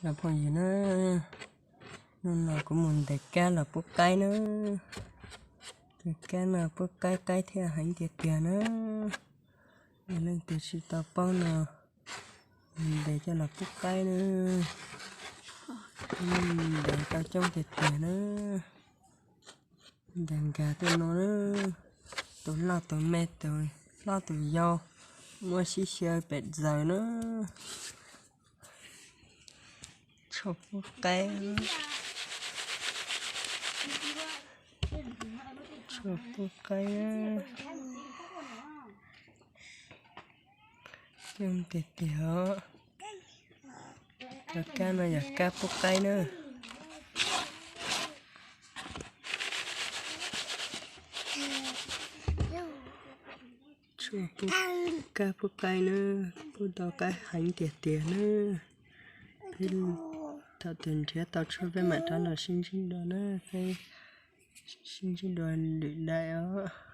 Cov phooj ywg na, hnub no kuv mus ntes kab los pub qaib na. Tus kab no pub qaib, qaib thiaj heev tiag tiag na. Yog leej twg tsis tau paub no, ntes coj los pub qaib na. Ntes tau coob tiag tiag na. Ntes nkag tuaj no na, tus loj tus me, tus hlob tus yau, muab sib xyaw pem zaws na. Tshuaj pub qaib, tshuaj pub qaib, coob tiag tiag os. Cov kab no yog kab pub qaib na. Tshuaj pub, kab pub qaib na, pub tau qaib heev tiag tiag na. Peb thaum twg nrhiav tau tshuaj peb mam rov los sib ntsib dua na, peb sib ntsib dua lwm daim os.